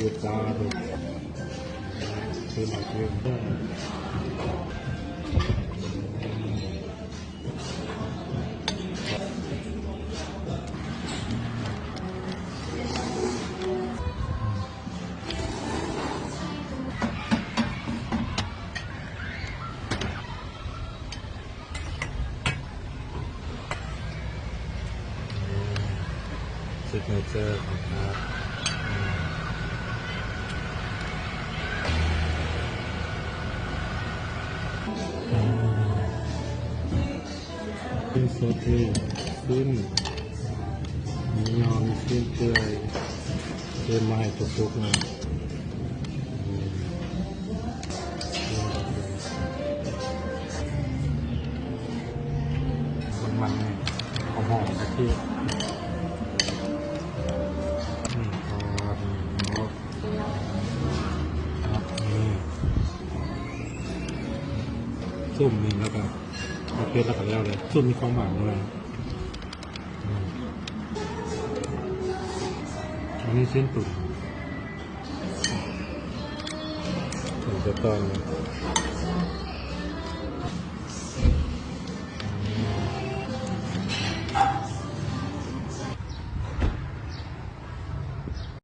ເຮັດຕາເດ້ ເຮັດມາເຮັດເດີ. ຊິກເນເຈີຂອງຮ້ານ ອືມ ອືມ ຊີ້ນສົດນີ້ ຊີ້ນ ມີຍໍ ມີຊີ້ນເປື່ອຍ ເອີ ມາໃຫ້ສຸກໆ ນະ. ມັນໆ ນີ້ ຫອມໆ ກະທິ ນີ້ ນີ້ ຈຸ້ມນີ້ ແລ້ວກະ ເອົາເຜັດ ແລ້ວກະແລ້ວເລີຍ. ຈຸ້ມມີຄວາມຫວານດ້ວຍ. ອືມ ອັນນີ້ຊີ້ນຕຸ໋ນ ເປັນຕະຕອນ